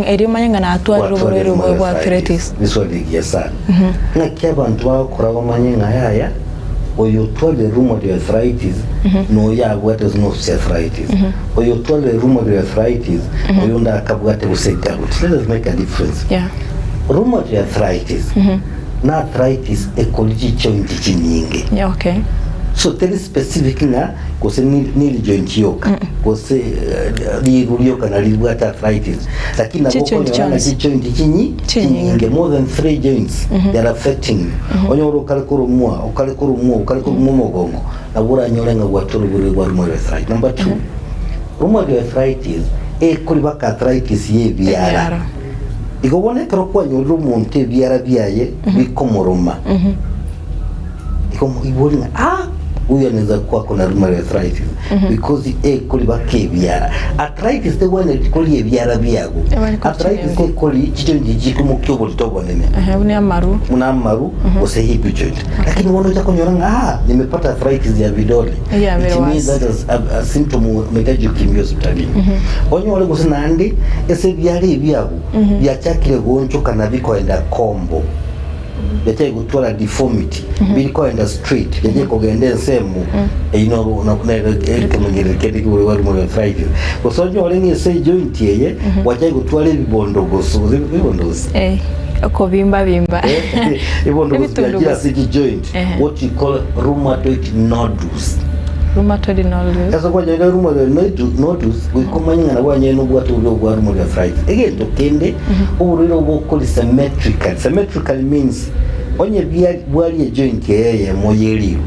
ng'a erio omanye ng'a natwarire oborwaire obo bwa arthritis? Ni swali rigiya sana. Ng'aki abanto bagokora bamanye ng'a yaya oyo otwarire rheumatoid arthritis na oyo abwate gose osteoarthritis. Oyo otwarire rheumatoid arthritis oyo onde akabwate gose gout. Let us make a difference. Yeah. Rheumatoid arthritis na arthritis ekori chijoint chinyinge. Yeah, okay. So teri specific ng'a gose ni neri joint yoka gose eh, riru rioka nari ribwate arthritis lakini nabo Chijoint okonyora ng'a chionsi. chijoint chinyi Chinyinge. chinyinge more than three joints they are affecting you onyore okare koromwa okare koromwa okare koromwa omogongo nabo oranyore ng'a gwatwara oborwaire bwa rheumatoid arthritis. Number two rheumatoid arthritis ekori baka arthritis ya ebiara Ebiara. Igo bono ekero kwanyorire omonto ebiara biaye bikomoroma, igo ibori ng'a ah, huyu anaweza kuwa ako na rheumatoid arthritis because ekori baka ebiara. Arthritis tegwenereti koria ebiara biago. Ebari kori Arthritis chinengo. ekori chijoint chikomokia oborito obonene Ehe, buna amaru. buna amaru gose hip joint. Lakini bono ocha konyora ng'a ah, nimepata arthritis ya vidole. Yeah, It very means worse. that is a, a symptom unahitaji ukimbie hospitalini. Onyore gose naende ase ebiara ebiago biachakire goonchoka na bikoenda kombo biachakire gotwara deformity biri koenda straight biachakire kogenda ensemo eyio noro na- nero ekemanyererio kende kigoro bari muri arthritis gose onyore ng'a ase ejoint eye gwachakire gotwara ebibondogoso gose ebibondogosi Eh, okobimba bimba. ebibondogosi biachire Ebitundugosi. ase chijoint Ehe. what you call rheumatoid nodules Rheumatoid nodules. Ase kwanyora rheumatoid nodules goika omanye ng'a nabo kwanyora nobwate oborwaire bwa rheumatoid arthritis. Egento kende oborwaire obo bokori symmetrically. Symmetrically means onye bia bwaria ejoint eye eyemo ye riru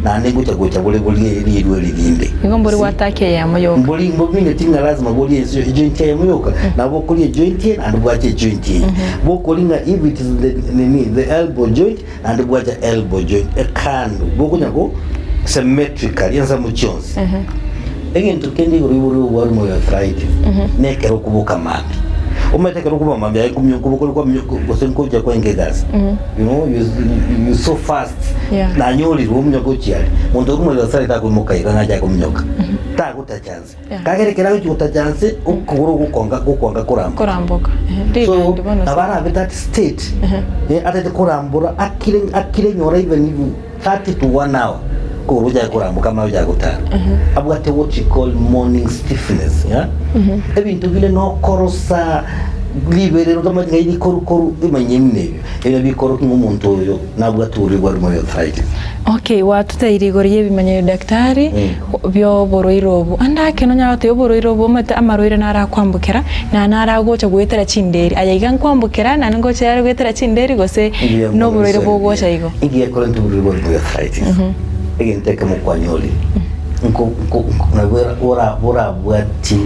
naende ngocha gocha bore borie riru eri rinde. Igo mbori See? gwataka eyemo yoka. Mbori mbomineti ng'a lazima borie ense ejoint eyemo yoka nabo okoria ejoint eye naende bwache ejoint eye. Bokori ng'a if it is the nini the elbow joint naende bwacha elbow joint ekando bokonya go symmetrically ensemo chionsi. Egento kende igoro y'oborwaire bwa rheumatoid arthritis nekero okoboka mambia. Omanyete ekero okoboka mambia aye nkomio nkobokori kwamio gose nkocha kwaenga egasi. You know you, you, you so fast Yeah. nanyorirwe ominyoke ochia aria. Monto o rheumatoid arthritis takoimoka iga ng'a ache kominyoka. Tagotacha nse. Yeah. Kagere ekero agochia gotacha nse okogoro gokonga gokwanga koramboka. Koramboka. Ehe, So rigandi bono nabo arabe that state eh, atete korambora akire akire nyora even if 30 to 1 hour kogoro gochaka koramboka amanye gochaka gotara abwate what you call morning stiffness yeah? Ebinto bire nokorosa riberero otamanyeti ng'ai rikorukoru emanye buna ebio ebio bikorokia ng'a omonto oyo nabwate oborwaire bwa rheumatoid arthritis. Okay, gwatoteire igoro y'ebimanyerio daktari bioborwaire obo. Ande ake nonyare goteba oborwaire obo omanyete amarwaire naro akwambokera na naro agocha goetera chinderi. Aya iga nkwambokera naende ngocha are goetera chinderi gose noborwaire bogocha igo. Ekiagera korente oborwaire bwa rheumatoid arthritis egento ekemo kwanyorire nko nko nabo ora orabwati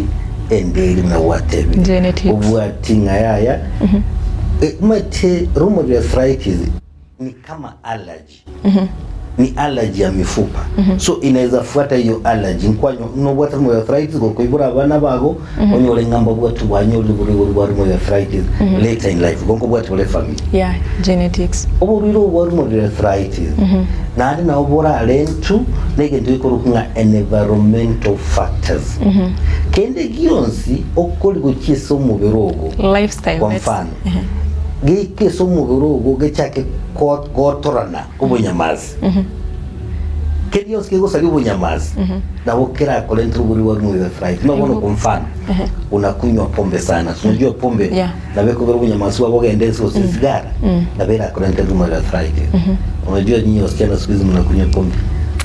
enderi buna gwatebire Genetics. obwati ng'a yaya omanyete rheumatoid arthritis ni kama allergy ni allergy ya mifupa so inaweza fuata hiyo allergy nkwanyo nobwate rheumatoid arthritis gokoibora abana bago onyore ng'a mbabwati bwanyorire oborwaire bwa rheumatoid arthritis later in life igo nkobwati bore efamily Yeah, genetics. oborwaire obo bwa rheumatoid arthritis naende nabo borarentwe na egento gekorokwa ng'a environmental factors kende gionsi okori gochia ase omobere ogo Lifestyle. kwa let's- mfano geike ase omobere ogo gechake ko- gotorana obonyamasi keri gionsi kegosaria obonyamasi nabo kerakorente oborwaire bwa rheumatoid arthritis buna bono kwa mfano unakunywa pombe sana si unajua pombe Yeah. nabo ekogera obonyamasi bwabo bogende ense gose esigara nabo erakorente rheumatoid arthritis unajua nyinyi wasichana siku hizi mnakunywa pombe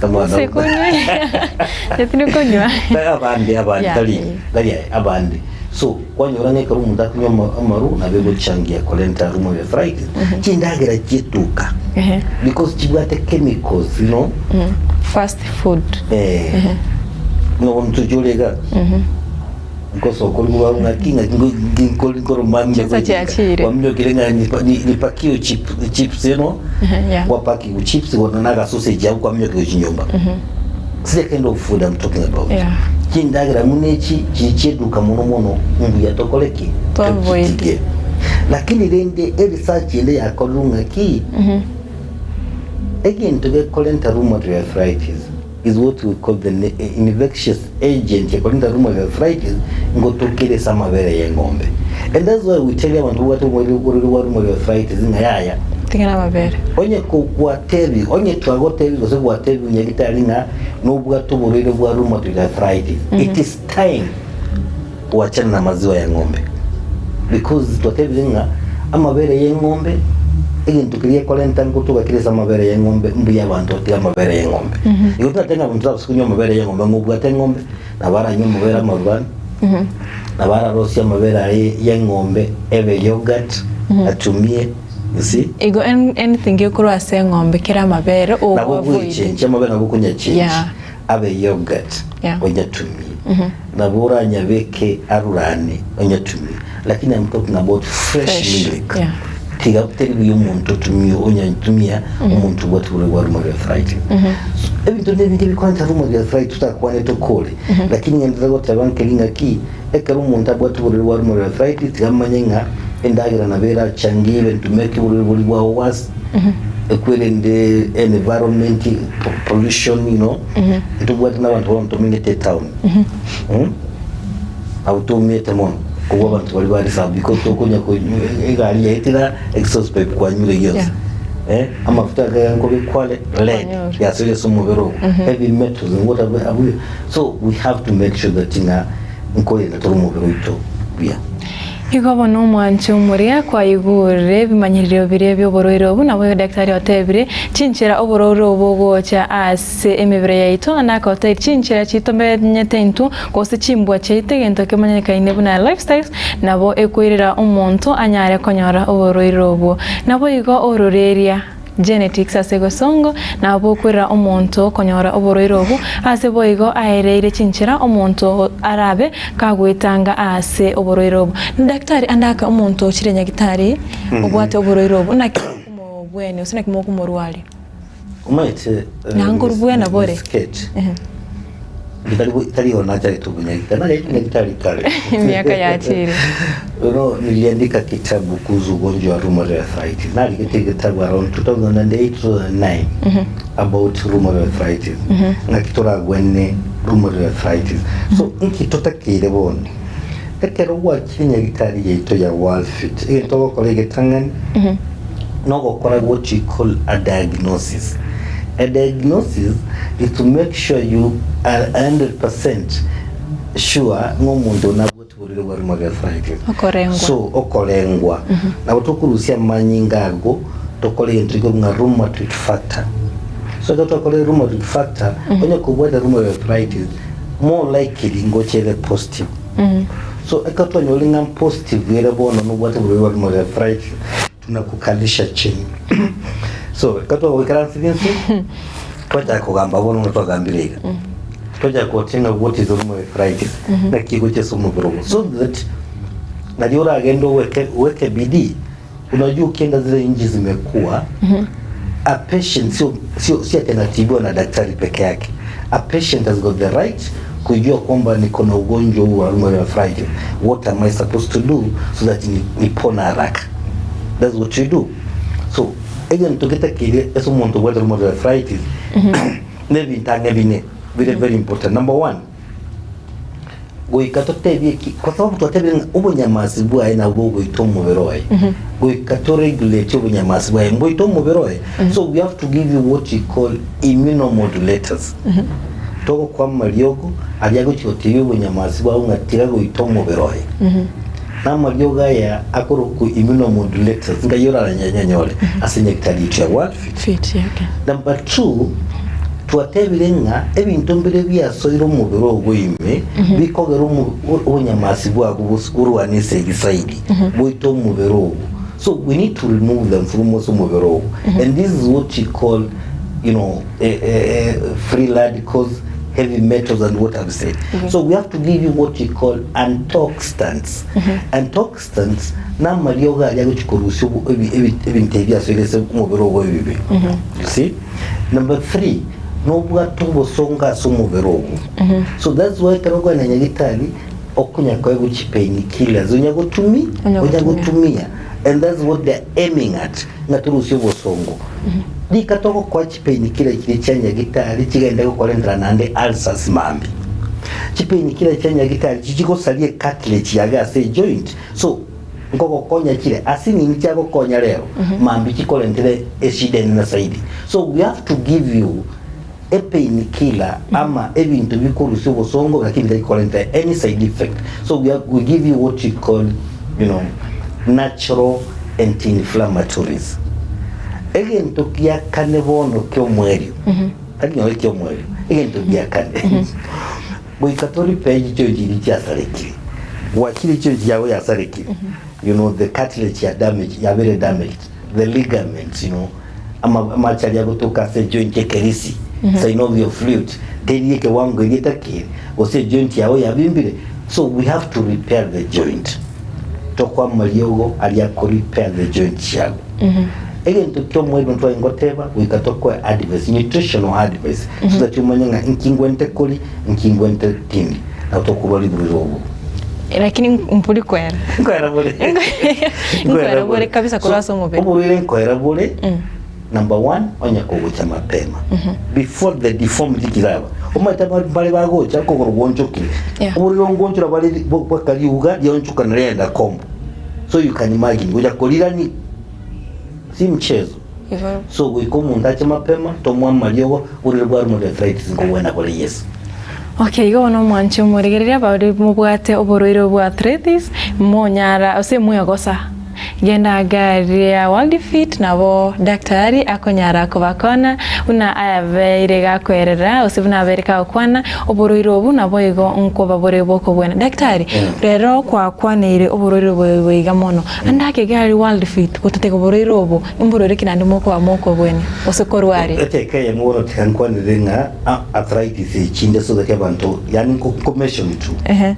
kama wanaume Sikunywa. Tindi konywa. abande abande Yeah. tari tari abande so Kwanyora ng'a ekero omonto akonywa ama- amaru nabo egochangia korenta rheumatoid arthritis. Chindagera chietuka Ehe. because chibwate chemicals you know Fast food. eh nobo ntochore iga nkosoka ori koba ng'aki ng'aki ngo- ngi- nkori nkoroma Chinsa chiachire. waminyokire ng'a nipa- ni- nipakie chip chips you know Yeah. wapaki chips bono na agasausage abwo kwaminyokire gochia nyomba See the kind of food I'm talking about. Yeah. Chindagera buna echi chiri chieduka mono mono mbuya tokore ki? To avoid. Tochitige. Lakini rende eresearch ende yakorirwe ng'a ki? Egento gekorenta rheumatoid arthritis is what we call the ne- infectious agent ekorenta rheumatoid arthritis ngotokere ase amabere y'eng'ombe. And that's why we tell abanto babwate oborwaire oborwaire bwa rheumatoid arthritis ng'a yaya, Tiga na amabere. Onye kogwatebi, onye twagotebi gose gwatebiwa nyagitari ng'a nobwate oborwaire bwa rheumatoid arthritis, it is time wachane na maziwa ya ng'ombe because twatebire ng'a amabere y'eng'ombe egento keria gekorenta ngotoka kere ase amabere y'eng'ombe mbuya abanto batiga amabere y'eng'ombe. Igo toratebe ng'a abanto tabasa konywa amabere y'eng'ombe ng'a obwate eng'ombe nabo aranywe amabere amaruranu, nabo ararosie amabere aye y'eng'ombe ebe yoghurt atumie you see. Igo anything gekorwa ase eng'ombe kere amabere Nabo ogo avoid. ogwechenchia amabere nabo okonyachenchia Yeah. abe yoghurt Yeah. onyatumie nabo oranyabeke arurane onyatumie lakini I'm talking about fresh, Fresh, milk yeah. tiga teri buya omonto otumie onyatumia omonto obwate oborwaire bwa rheumatoid arthritis So, ebinto nebinge bikorenta rheumatoid arthritis totakwanete okore lakini ng'enderere goteba nkeri ng'aki ekero omonto abwate oborwaire bwa rheumatoid arthritis tiga amanye ng'a endagera nabo erachangie even to make oborwaire boria bwao worse ekwerende environment pollution you know ntobwate na abanto bono tomenyete etown mm? Abwo toumiete mono kobua abanto baria ba reserve because tokonya konywa egari yaito iga exhaust pipe kwanyure gionsi eh, amafuta ake nkobekwa are lead Kwanyure. yasoire ase omobere ogo heavy metals and what have you so we have to make sure that ng'a nkorenda tore omobere oito buya. Igo bono omwancho omoria kwaigure ebimanyererio biria bi'oborwaire obo, naboigo daktari otebire, Chinchera oborwaire obo bogocha ase emebere yaito, naende akotebia chinchera chitomenyete intwe, gose chimbwa chiaito, egento kemanyekaine buna lifestyles, nabo ekoirera omonto anyare konyora oborwaire obwo. Naboigo ororeria. Genetics ase egosongo, nabo bokoirera omonto konyora oborwaire obwo, ase boigo aereire chinchera omonto arabe kagoetanga aase oborwaire obwo. Daktari ande ake omonto ochire nyagitari obwate oborwaire obwo naki mokomobwenia gose naki mokomorwaria? Omanyete Na nkorubwena bore. Miss Kate, Tari tari ona nachagete obunyagitari, nachagete obunyagitari kare. Emiaka yachire. You know, niliandika kitabu kuhusu ugonjwa wa rheumatoid arthritis. Narigete egetabu around 2008 2009 about rheumatoid arthritis. Ng'aki toragwene rheumatoid arthritis. So nki totakeire bono? Ekero gwachire nyagitari yaito ya Worldfit, egento ogokora egetang'ani nogokora what you call a diagnosis. A diagnosis is to make sure you are 100% sure ng'a omonto oyo nabwate oborwaire bwa rheumatoid arthritis. Okorengwa. So okorengwa nabo tokorusia amanyinga ago tokore egento gekorwa ng'a rheumatoid factor. So ekero twakorire rheumatoid factor, onye kobwate rheumatoid arthritis more likely ngocha ere positive. So ekero twanyorire ng'a positive ere bono nobwate oborwaire bwa rheumatoid arthritis Tunakukalisha chini. So, ekero twagoikaransirie inse, twachaka kogamba bono buna twagambire iga. Twachaka gochia ng'a what is rheumatoid arthritis, naki egocha ase omobere ogo. So that nario oragende oweke oweke bidii, unajua ukienda zile nchi zimekuwa, a patient sio sio si ati anatibiwa na daktari peke yake. A patient has got the right kujua kwamba niko na ugonjwa huu wa rheumatoid arthritis, what am I supposed to do so that ni- nipone haraka. That's what you do. So egento getakeire ase omonto obwate rheumatoid arthritis nebinto ang'e bine bire very important. Number one, goika totebie eki kwa sababu twatebire ng'a obonyamasi bwaye nabwo bogoita omobere oye goika to regulate obonyamasi bwaye mboite omobere oye so we have to give you what you call immunomodulators togokoa amariogo aria agochia gotebia obonyamasi bwao ng'a tiga goita omobere oye Namariogo aya akorokwa immunomodulators ngai oraranyanyore ase nyagetari yaito ya Worldfit. Fit, yeah, okay. Number two, twatebire ng'a ebinto mbire biasoire omobere ogo ime bikogera omo- obonyamasi bwago bos- borwane esegi zaidi boite omobere ogo so we need to remove them from ase omobere ogo and this is what you call you know, eh, eh, eh, free radicals heavy metals and what I've said. So we have to give you what you call antioxidants. Antioxidants namariogo aria agochi korusia obo- ebi- ebi- ebinto ebi biasoire ase omobere ogo ebibe. You see? Number three, nobwate obosongo ase omobere ogo. So that's why ekero okogenda nyagitari okonya koegwa chi pain killers onya gotumi Onya onya gotumia. gotumia and that's what they're aiming at ng'a torusie obosongo. Rika togokoa Chipainikiller chiria chia nyagitari chigende gokorentera naende ulcers mambia. Chipainikiller chia nyagitari chichigosaria ecartilage yage ase ejoint so. Nkogokonya chire ase nini chiagokonya rero, mambia chikorentere eshida enene zaidi. So we have to give you a pain killer ama ebinto bikorusia obosongo lakini bitari korenta any side effect. So we, are, we give you what you call you know, natural anti-inflammatories. Egento gia kane bono ki'omwerio, tari nonye ki'omwerio, egento gia kane goika toripe chicho chiria chiasarekire, gwachire chicho chiago yasarekire, you know the cartilage ya damage yabere damaged, the ligaments you know ama amache aria agotoka ase ejoint ekerisi synovial fluid teri ekewango eria etakeri gose ejoint yago yabimbire so we have to repair the joint tokoa amariogo aria ako repair the joint chiago egento kia omoerio ntwaye ngoteba goika tokoe advice nutritional advice so that omanye ng'a inki ngwente kori inki ngwente tindi nabo tokorwa riburiro obo Lakini mpori kwera. Nkoera bore. Nkoera bore kabisa korwa ase omobere. Oborwaire nkoera bore number one onye kogocha mapema before the deformity kiraba omanyete abare mbare bagocha okogoro gwonchokire Yeah. oborwaire ngonchora bare bwakariuga rionchoka na riaenda kombo so you can imagine gocha korirani si mchezo Igo so goika omonto ache mapema tomoa amariogo oborwaire bwa rheumatoid arthritis nkobwena bore yes. Okay, igo bono omwanchi omorigereria baria mobwate oborwaire bwa arthritis, monyara ase mwegosa, genda agaria World Fit nabo daktari akonyara kobakona buna ayabeire gakoerera gose buna abeire kagokwana, oborwaire obo naboigo nkoba bore bokobwena. Daktari, rero kwakwaneire oborwaire obo boiga mono, ande ake iga aria World Fit gototega oborwaire obo, mborwaire ki naende mokoba mokobwenia gose korwaria? Eteka eyemo bono tiga nkwanere ng'a Arthritis echinde so that abanto yaani nko nko mention tu Ehe.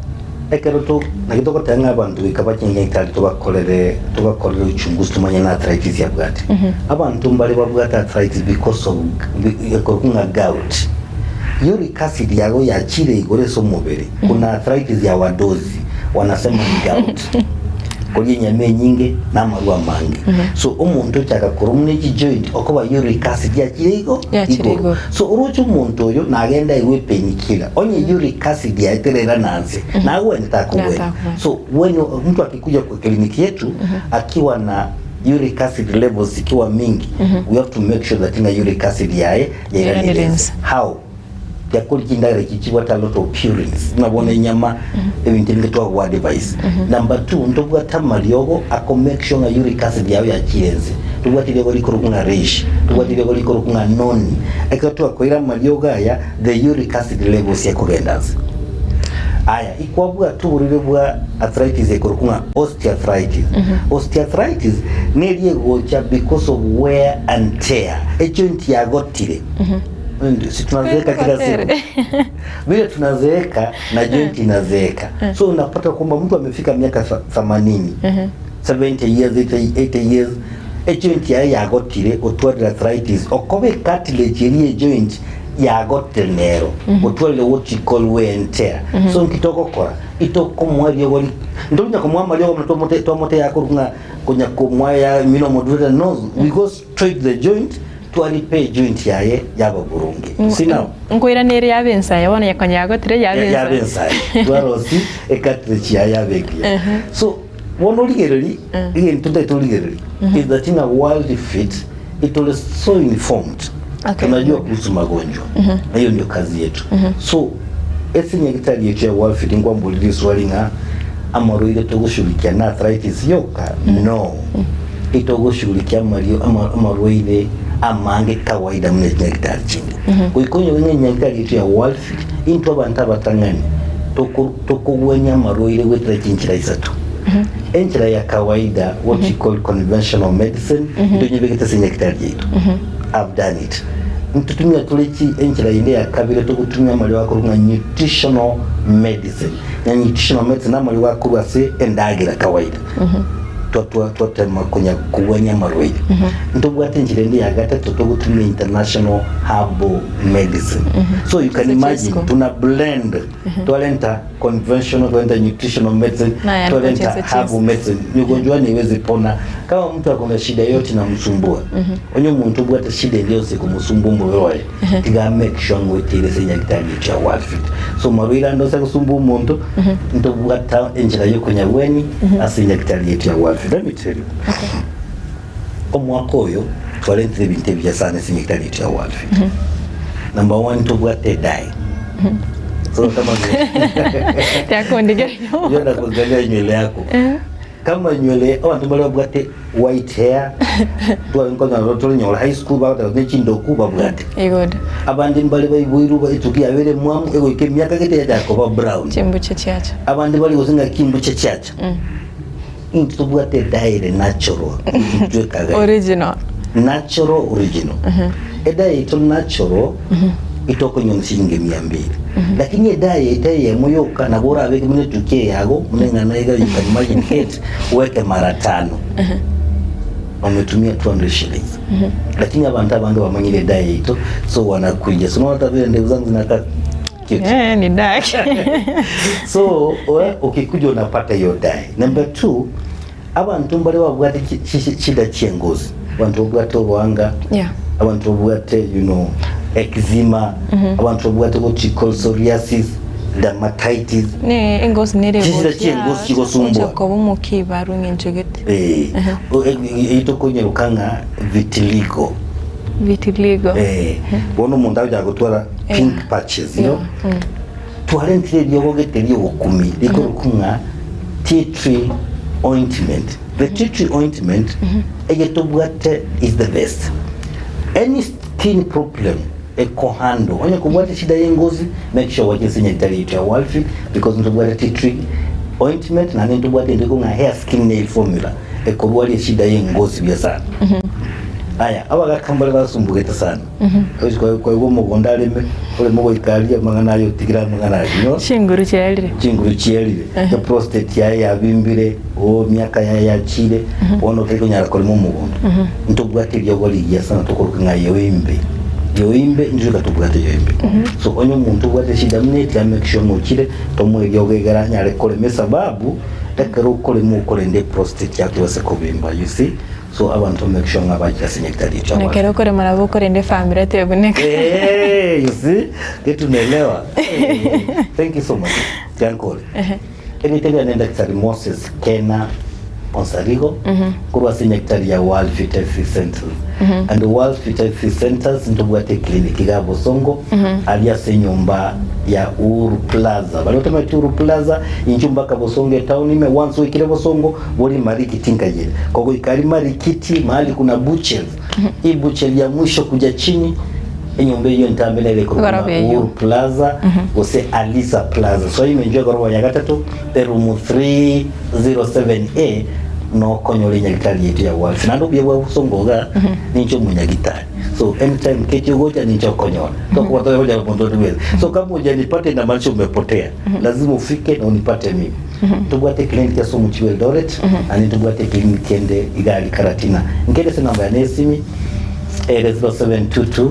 ekero to naki togoteba ng'a abanto goika bache nyagetari tobakorere tobakorere uchunguzi tomanye na arthritis yabwate. Abanto mbare babwate arthritis because of ekorokwa ng'a gout. Uric acid yago yachire igoro ase omobere kuna arthritis ya wadozi wanasema ni gout. Koria enyama enyinge na amarwa amange. So omonto ochaka koromwa ne chijoint okoba uric acid yachire igo Yachire igoro. igoro. So oroche omonto oyo nagende aigwe epainkiller onye uric acid yaye tererana nse nagwene takogwena. Natakogwena. So when mtu akikuja kwa kliniki yetu akiwa na uric acid levels zikiwa mingi we have to make sure that ng'a uric acid yaye yairanire Yairanire nse. nse. How? Biakoria chindagera echi chibwate a lot of purines buna bono enyama ebinto ebinge twagoa advice. Number two ntobwate amariogo ako make sure ng'a uric acid yao yachire nse. Tobwate eriogo rikorokwa ng'a reishi, tobwate eriogo rikorokwa ng'a noni. Ekero twakoire amariogo aya the uric acid levels ekogenda nse. Aya ikwabwate oborwaire bwa arthritis ekorokwa ng'a osteoarthritis. Osteoarthritis neri egocha because of wear and tear, ejoint yagotire. Si tunazeeka kila siku vile tunazeeka na joint inazeeka so unapata kwamba mtu amefika miaka 80 70 years 80 80 years ejoint yaye yagotire otwarire arthritis okoba ecartilage eria ejoint yagotire nero otwarire what you call wear and tear so nki togokora itokomoa eriogo ri ntonya komoa amariogo buna twamote twamote yakorwa ng'a konya komoa ya mino no we go straight to the joint Twaripe ejoint yaye yaba boronge. See now. Nkoirana ere yabe ensae bono ya konya yagotire yabe ensae. Yabe ensae. Twarosi ecartilage yaye yabe engiya. So bono origereri egento ntaete origereri is that ng'a world fit itore so informed. Okay. Tunajua kuhusu magonjwa. Na hiyo ndio kazi yetu. So ase nyagetari yetu ya world fit nkwamborire riswali ng'a amarwaire togoshughulikia na arthritis yoka? No. Itogoshughulikia amario ama- amarwaire amange kawaida buna chinyagitari chinde. Goika onye ng'a enyagitari yaito ya Worldfit, intwe abanto abatang'ani toko- tokogwenia amarwaire goetera chinchera isato. Enchera ya kawaida what you call conventional medicine, intwe nyebegete ase enyagitari yaito. I've done it. Ntotumia tore chi enchera ende ya kabere togotumia amariogo akorwa ng'a nutritional medicine. Na nutritional medicine namariogo akorwa ase endagera kawaida. Twatema konya kogwenia amarwaire. Ntobwate enchera ende ya gatato togotumia international herbal medicine. So you can imagine tuna blend twarenta conventional twarenta nutritional medicine Na yani twarenta kucheza herbal medicine. Ni ugonjwa ni iwezi pona. Kama mtu akona shida yoyote inamsumbua, onye omonto obwate shida ende yonsi ekomosumbua omobere oye, tiga amake sure ng'a oeteire ase enyagitari echo ya World Fit. So marwaire ande onsi agosumbua omonto, ntobwata enchera ya okonyabweni ase enyagitari yaito ya World Fit. Let me tell you, omwaka oyo twarentire ebinto ebiya sana ase enyagitari yaito ya World Fit. Number one, ntobwate edae. So kama Tiakondigereria. Yo nakuangalia nywele yako. Kama nywele abanto mbare babwate white hair tware nkonyora tore high school bagoteba ne chindoku babwate. Igoro. Abande mbare baiboirwe ba etuki yabo ere mwamu egoika emiaka gete yachaka koba brown. Chimbuche chiacha. Abande bari gose ng'aki chimbuche chiacha. Intwe tobwate edye ere natural intwe Original. Natural original. Edye yaito natural itokonywa chiringi mia mbili. Lakini edye yaito eyemo yoka nabo orabeke buna etuki eye yago buna eng'ana iga you can imagine it oweke mara tano. Ometumia 200 shillings. Lakini abanto abange bamanyire edye yaito so wanakuja. So unaona hata vile ndevu zangu zinakaa cute. Eh, ni dark. So we, ukikuja unapata hiyo dye. Number two, abanto mbare babwate chi- chi- chida chiengozi abanto babwate oboanga Yeah. abanto babwate you know eczema abanto babwate what you call psoriasis dermatitis Ne engosi nere Chisira chi'engosi chigosumbua. Koba omokibaru ng'encho gete. eh itokonyeruka ng'a vitiligo Vitiligo. eh bono omonto agochaka gotwara pink patches you know twarentire eriogo gete riogokumi rikorokwa ng'a tea tree ointment the tea tree ointment eye tobwate is the best any skin problem ekohandle onye kobwate shida ya engozi make sure wache ase nyagetari yaito ya Worldfit because ntobwate tea tree ointment naende ntobwate ende ekong'a hair skin nail formula ekorwaria eshida ya engozi buya sana aya abagaka mbare basumbugete sana Ochi koigwa omogondo areme, oreme goika aria amang'ana aye otigire amang'ana aria, no? Chinguru chiarire. Chinguru chiarire, eprostate yaye yabimbire, oo emiaka yaye yachire, bono otari konyara korema omogondo. Ntobwate eriogo rigiya sana tokoroka ng'a yoimbe. Yoimbe, intwe rika tobwate yoimbe. So onye omonto obwate eshida buna eti amake sure ng'a ochire, tomoe eriogo egere anyare korema esababu, ekero okorema okorenda eprostate yao tebase kobimba, you see. So abanto make sure ng'a bachire ase nyagetari echo Na ekero okorema nabo okorenda efamiri tebuneka. Eh, you see? Getu naelewa. Eh, thank you so much. Tiankore. Erieta riane Daktari Moses Kena Onsarigo korwa ase nyagetari ya World Fit Health Centers. And World Fit Health Centers ntobwate eclinic iga Bosongo aria ase enyomba ya Uhuru Plaza. Baria batamanyete Uhuru Plaza inchuo mpaka Bosongo etown ime once oikire Bosongo Bori marikiti nkayere kogoika aria marikiti mahali kuna butchery hii butchery ya mwisho kuja chini enyomba eyio entambe nere ekorokwa Egoroba ng'a eyio. Uhuru Plaza gose Alisa Plaza so ime inchuo egoroba ya gatato eroom 307A nokonyora enyagitari yaito ya World naende obuya bwa bosongo iga ninche omonyagitari so anytime kechi ogocha ninche okonyora tokoba togocha omonto onde bwensi so kama hujanipata inamaanisha umepotea lazima ufike na unipate mimi Ntobwate eclinic ase omochie bwa Eldoret, naende ntobwate eclinic ende iga aria Karatina. Nkere ase enamba yane y'esimi ere 0722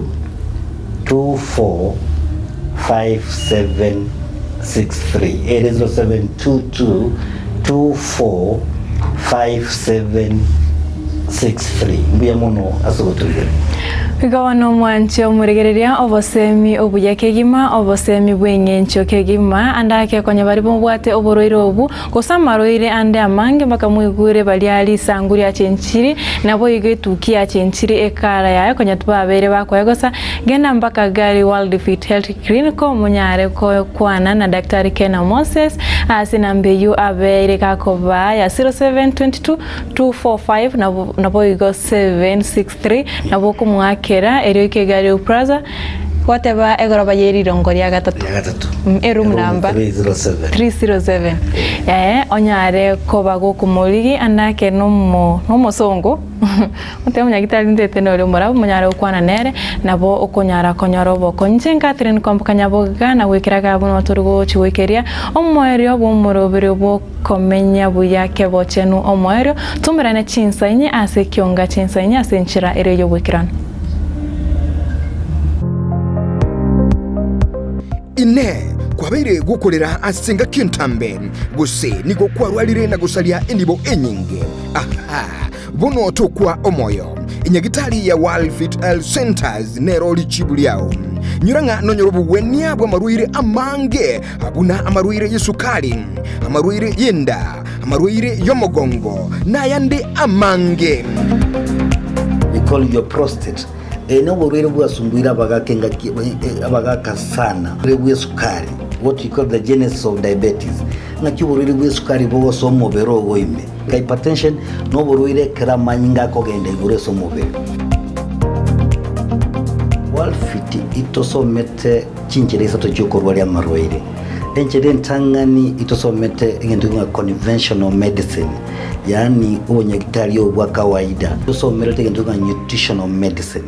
245763 ere 0722 245763 Mbuya mono ase ogotorigereria. Igo bono omwanche omoregereria obosemi obuya kegima, obosemi bw'engencho kegima, ande ake konya baria bobwate oborwaire obu, gose amarwaire ande amange mpaka moigure baria risangu riachenchiri, naboigo etuki yachenchiri ekara yaye konya tibabeire bakoegosa, genda mpaka Gari World Fit Health Clinic monyare kokwana na Daktari Kena Moses ase enamba eyio abeire gakobaa ya 0722 245 nabo naboigo 763 nabo okomoakera erio oike Gariu Plaza gwateba egoroba ye rirongo ria gatato Ria gatato. Mm, eroom Eroom number 307. 307 eh, onyare koba gokomorigi ande ake nomo nomosongo otebe omonyagitari ntete nore omorabu monyare gokwana nere nabo okonyara konyora obokonyi. Inche Catherine Kwamboka Nyaboga na goikera iga buna tori gochi goikeria omoerio bw'omoroberi bwo Komenya buya kebochenu omoerio, tumerane chinsa inye ase ekionga chinsa inye ase enchera ere y'oboikeranu. Inee! Kwabeire gokorera ase engaki entambe, gose nigo kwarwarire na gosaria enibo enyinge? Aha! Bono tokwa omoyo. Enyagitari ya World Fit Health Centers nero richibu riao. Nyora ng'a nonyore obogwenia bw'amarwaire amange buna amarwaire y'esukari, amarwaire y'enda, amarwaire y'omogongo, na ayande amange. We call your prostate. Eye noborwaire bwasumbuire abagaka engaki abagaka sana. Oborwaire bw'esukari, what we call the genesis of diabetes. Ng'aki oborwaire bw'esukari bogosoa omobere ogo ime. Hypertension noborwaire ekero amanyinga akogenda igoro ase omobere. Walfit itosomete chinchera isato chiokorwaria amarwaire. Enchera entang'ani itosomete egento ng'a conventional medicine, yaani obonyagitari obo bwa kawaida. Tosomerete egento ng'a nutritional medicine.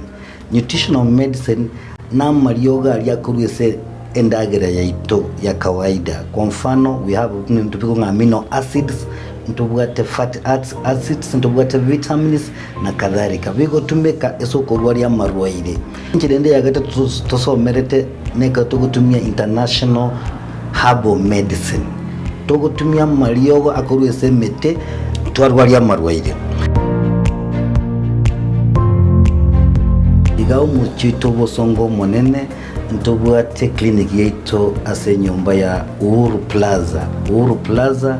Nutritional medicine namariogo aria akorwa ase endagera yaito ya kawaida. Kwa mfano we have ebinto bikong'a ng'a amino acids, ntobwate fatty acids, ntobwate vitamins na kadhalika. Bigotumeka ase okorwaria amarwaire. Enchera ende ya gatato tosomerete nekero togotumia international herbal medicine. Togotumia amariogo akorwa ase emete twarwaria amarwaire. Iga omochie oito obosongo omonene ntobwate clinic yaito ase enyomba ya Uhuru Plaza. Uhuru Plaza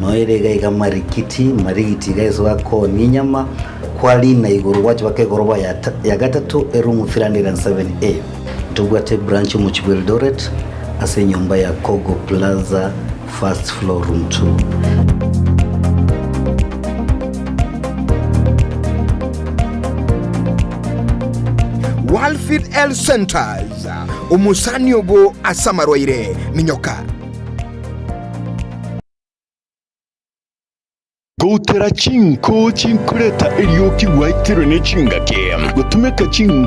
noere iga iga Marikiti, Marigiti iga ase bakoonia enyama, kwarina igoro gwacha mpaka egoroba ya gatato eroom 307A. Ntobwate branch omochie bwa Eldoret ase enyomba ya Kogo Plaza first floor room 2. Walfit Health Centers, omosani obo ase amarwaire, minyoka. Goutera chinko chinkoreta erioki gwaitirwe ne chingaki, gotumeka chinko.